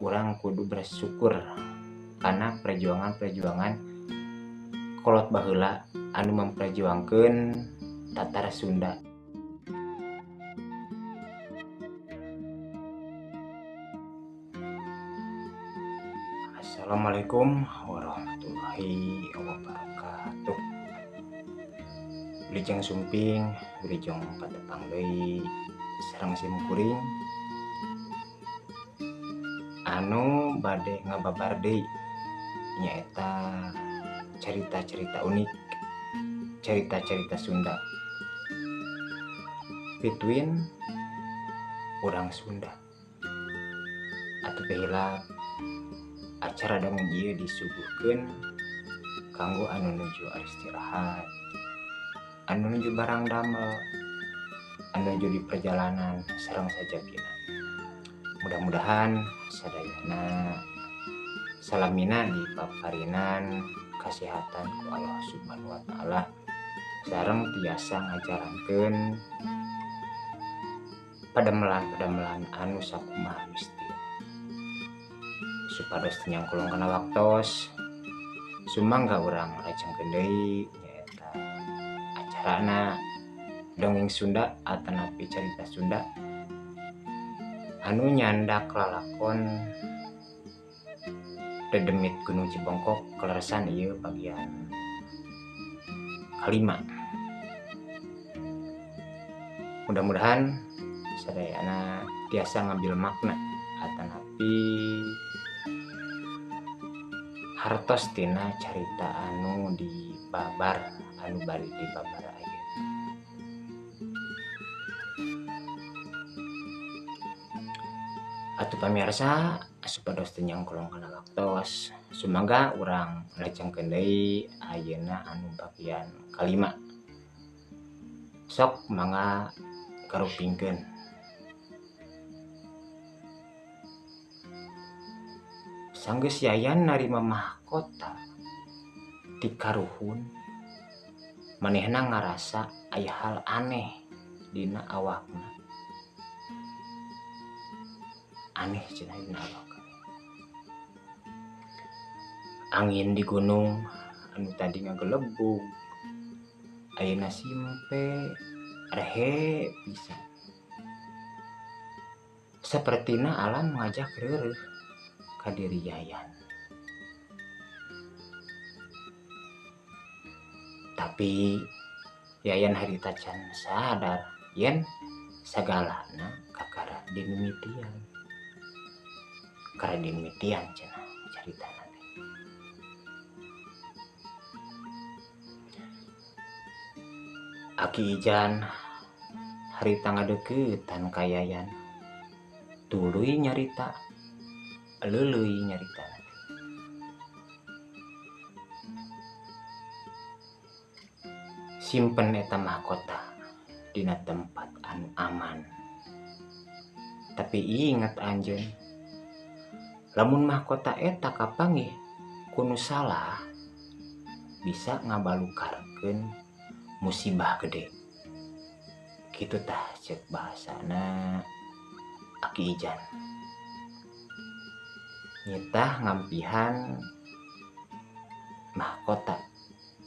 Urang kudu bersyukur karena perjuangan-perjuangan kolot baheula anu memperjuangkeun Tatar Sunda. Assalamualaikum warahmatullahi wabarakatuh. Wilujeng sumping, wilujeng patepang deui sareng sim kuring anu bade ngababar deui nyaeta carita-carita unik, carita-carita Sunda between urang Sunda. Atuh teh hilap acara dongeng ieu disuguhkeun kanggo anu nuju istirahat, anu nuju barang damel, anu nuju di perjalanan sareng sajabina. Mudah-mudahan sadayana salamina dipaparinan kasehatan ku Allah Subhanahu wa taala sareng tiasa ngajarankeun padamelan-padamelan anu sakumaha misti supados teu nyangkolong kana waktos. Sumangga urang lajengkeun deui nyaeta acarana dongeng Sunda atanapi carita Sunda anu nyandak lalakon Dedemit Gunung Cibongkok kaleresan ieu bagian kalima. Mudah-mudahan sadayana tiasa ngambil makna atanapi hartos tina carita anu dibabar anu bari dibabar ayeuna. Atuh pamirsa supados teu nyangkolong kana waktos, sumangga urang lajengkeun deui ayeuna anu bagian kalima. Sok mangga garupingkeun. Sanggeus Yayan narima mahkota ti karuhun, manehna ngarasa aya hal aneh dina awakna. Aneh cenah dina awakna. Angin di gunung anu tadi ngagelebug ayeuna simpe rehe pisan. Sapertina alam ngajak reureuh ka diri Yayan. Tapi Yayan harita can sadar yen sagalana kakara dimimitian. Kakara dimimitian cenah caritana teh. Aki Ijan harita ngadeuketan ka Yayan. Tuluy nyarita, leuleuy nyarita. Simpen eta mahkota dina tempat anu aman. Tapi ingat anjeun, lamun mahkota eta kapanggih ku nu salah bisa ngabalukarkeun musibah gede. Kitu tah cek bahasana Aki Ijan. Nyitah ngampihan mahkota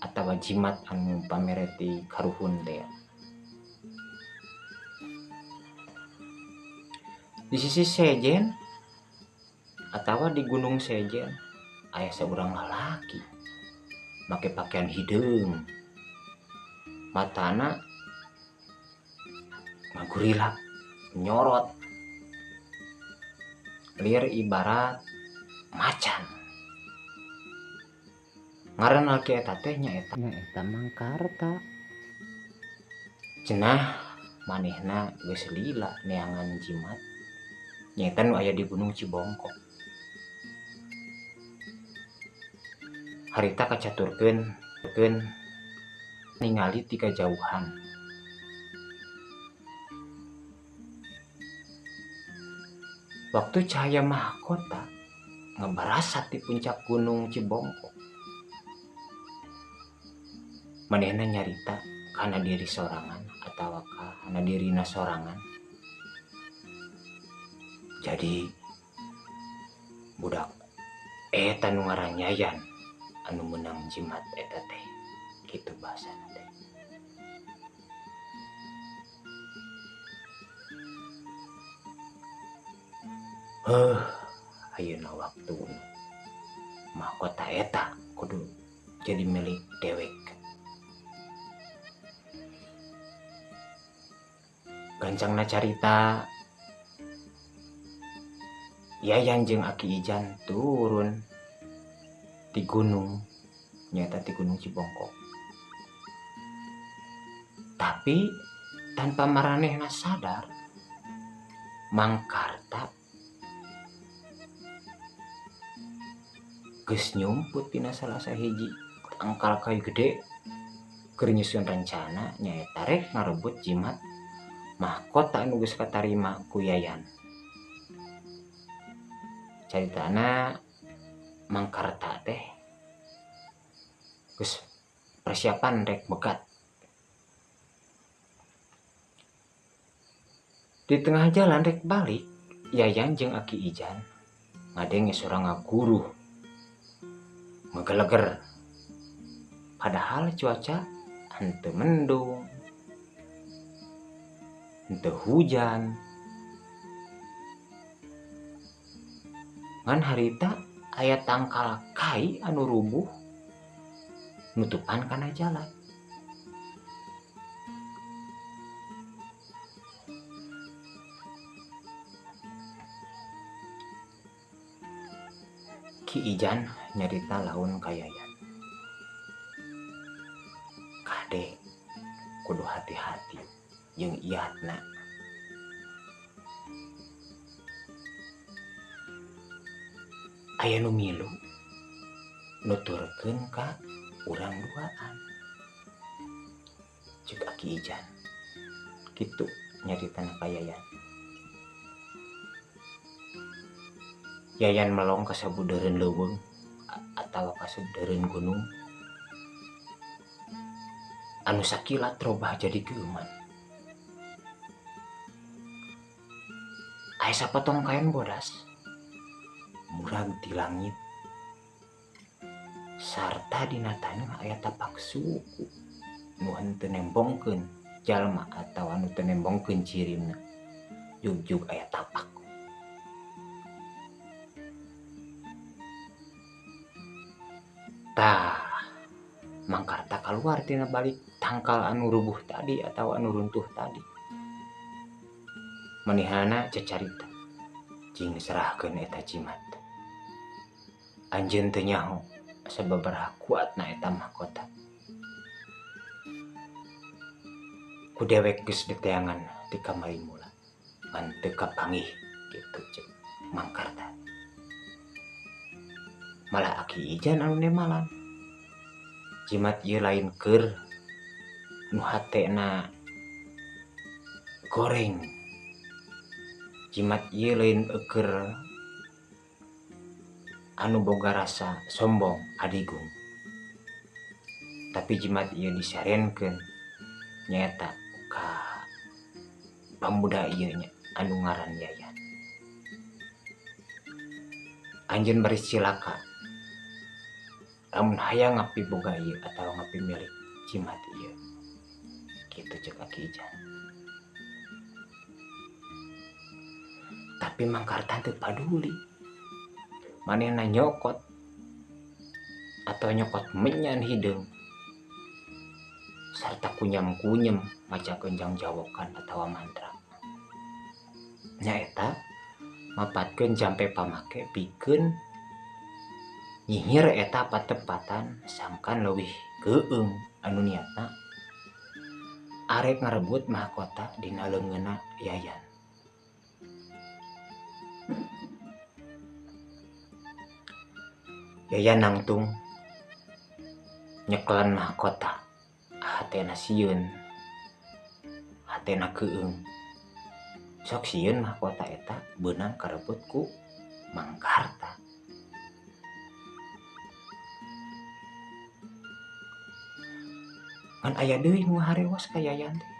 atawa jimat anu pamereti karuhun teh. Di sisi sejen atawa di Gunung Sejen aya saurang lalaki make pakaian hideung, matana ngagurilap nyorot lir ibarat macan. Ngaran lalaki eta teh nyaeta Mangkarta. Cenah manehna geus lila neangan jimat nyaeta nu aya di Gunung Cibongkok. Harita kacaturkeun keun ningali ti kajauhan. Waktu cahaya mahkota ngebarasat di puncak Gunung Cibongkok, manehna nyarita kana diri sorangan atawa kana dirina sorangan. Jadi Budak eta nu ngaran Yayan anu meunang jimat eta teh kitu bahasana teh. Heuh, ayeuna waktuna mahkota eta kudu jadi milik dewek. Gancangna carita Yayan jeung Aki Ijan turun di gunung, nyaeta di Gunung Cibongkok. Tapi tanpa maranehna sadar, Mangkarta geus nyumput dina salah sahiji tangkal kayu gede keur nyusun rencana nyaeta rek ngarebut jimat mahkota anu geus katarima ku Yayan. Caritana Mangkarta teh geus persiapan rek begat. Di tengah jalan rek balik, Yayan jeung Aki Ijan ngadenge sora ngaguruh ngageleger. Padahal cuaca henteu mendung, henteu hujan. Ngan harita aya tangkal kai anu rubuh nutupan kana jalan. Ki Ijan nyarita laun ka Yayan. Kade kudu hati-hati jeung iatna. Aya nu milu nuturkeun ka urang duaan. Ceuk Aki Ijan. Kitu nyaritana ka Yayan. Yayan melong ka sabudeureun leuweung atawa ka sabudeureun gunung anu sakilat robah jadi geuman. Aya sapotong kain bodas murag di langit sarta dina taneuh aya tapak suku nu henteu nembongkeun jalma atawa nu teu nembongkeun cirina, jugjug aya tapak. Tah, Mangkarta kaluar tina balik tangkal anu rubuh tadi atawa anu runtuh tadi. Manehna cacarita jeung serahkeun eta jimat. Anjeun teu nyaho sababaraha kuatna eta mahkota. Ku dewek geus diteangan ti kamari mula ngan teu kapanggih kitu ceuk Mangkarta. Malah Aki Ijan anu nemalan. Jimat ieu lain keur nu hatena goreng. Jimat ieu lain keur anu boga rasa sombong adigung. Tapi jimat ieu disarenkeun nyaeta ka pamuda ieu nya anu ngaran Yayan. Anjeun baris cilaka lamun hayang ngapi boga ieu atawa ngapi milik jimat ieu. Kitu ceuk Aki Ijan. Tapi Mangkarta teu paduli. Manehna nyokot atau nyokot menyan hideung sarta kunyam-kunyem macakeun jangjawokan atawa mantra. Nyaeta mapatkeun jampe pamake pikeun nyihir eta patepatan sangkan leuwih keueung anu niatna arek ngarebut mahkota dina leungeunna Yayan. Yayan nangtung nyekelan mahkota, hatena sieun, hatena keueung. Sok sieun mahkota eta beunang karebut ku Mangkarta. Ngan aya deui nu ngaharewas ka Yayan teh.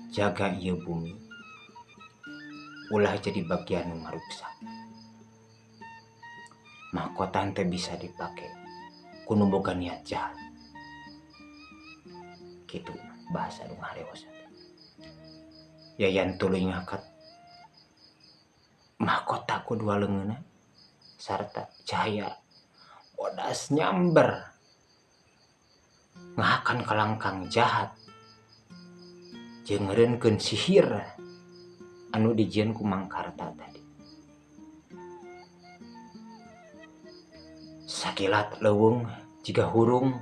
Jaga ieu bumi. Ulah jadi bagian nu ngaruksak. Mahkota teu bisa dipake ku nu boga niat jahat. Kitu bahasa nu ngaharewos. Yayan tuluy ngangkat mahkota ku dua leungeunna sarta cahaya bodas nyamber ngahakan kalangkang jahat jeung ngeureunkeun sihir anu dijieun ku Mangkarta tadi. Sakilat leuweung jiga hurung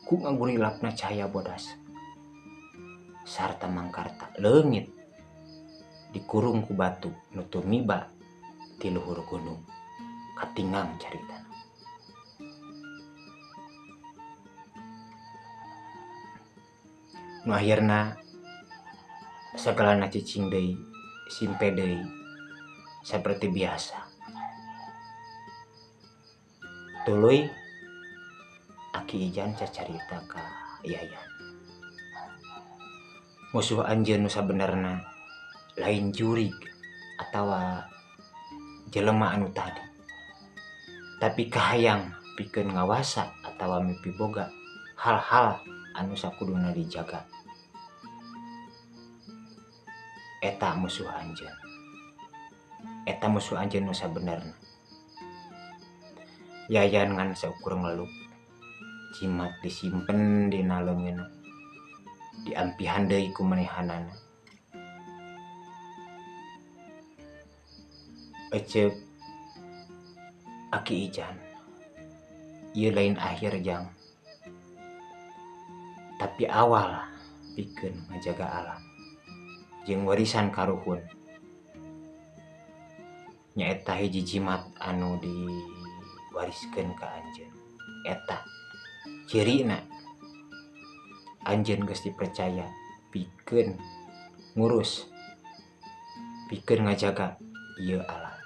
ku ngagurilapna cahaya bodas sarta Mangkarta leungit dikurung ku batu nu tumiba ti luhur gunung. Katingang caritana. Nu akhirna sagalana cicing deui, simpe deui saperti biasa. Tuluy Aki Ijan cacarita ka Yayan. Musuh anjeun nu sabenerna lain jurig atawa jelema anu tadi, tapi kahayang pikeun ngawasa atawa mipiboga hal-hal anu sakuduna dijaga. Eta musuh anjeun. Eta musuh anjeun nu sabenerna. Yayan ngan saukur ngelup. Jimat disimpen dina leungeunna. Diampihan deui ku manehanana. Eceuk Aki Ijan, ieu lain akhir jang, tapi awal pikeun ngajaga alam jeung warisan karuhun. Nyaeta hiji jimat anu diwariskeun ka anjeun. Eta cirina anjeun geus dipercaya pikeun ngurus, pikeun ngajaga ieu alam.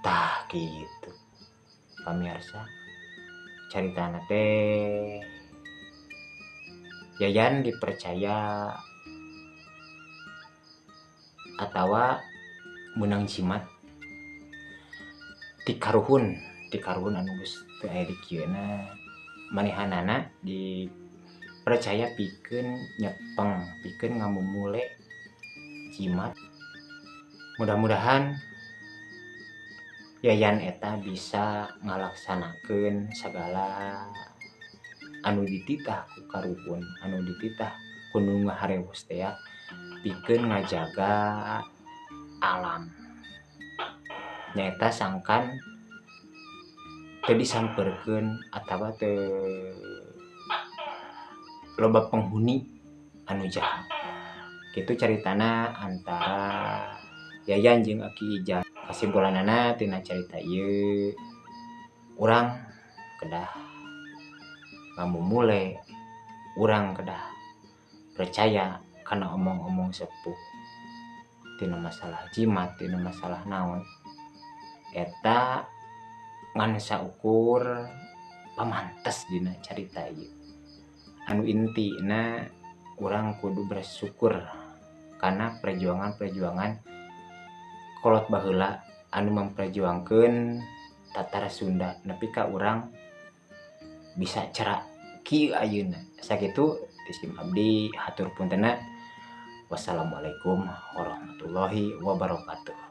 Tah kitu pamirsa, caritana teh Yayan dipercaya atawa meunang jimat ti karuhun, ti karuhun anu geus teu aya di kieuna. Manehanana dipercaya pikeun nyepeng, pikeun ngamumule jimat. Mudah-mudahan Yayan eta bisa ngalaksanakeun sagala anu dititah ku karuhun, anu dititah ku nu ngaharewos teh pikeun ngajaga alam. Nyaeta sangkan teu disampeurkeun atawa teu loba penghuni anu jahat. Kitu caritana antara Yayan jeung Aki Ijan. Kasimpulanana tina carita ieu, urang kedah ngamumule, urang kedah percaya kana omong-omong sepuh tina masalah jimat, tina masalah naon. Eta ngan saukur pamantes dina carita ieu. Anu intina urang kudu bersyukur kana perjuangan-perjuangan kolot baheula anu memperjuangkeun tatar Sunda nepi ka urang bisa cerak kieu ayeuna. Sakitu ti sim abdi, hatur puntenna. Wassalamualaikum warahmatullahi wabarakatuh.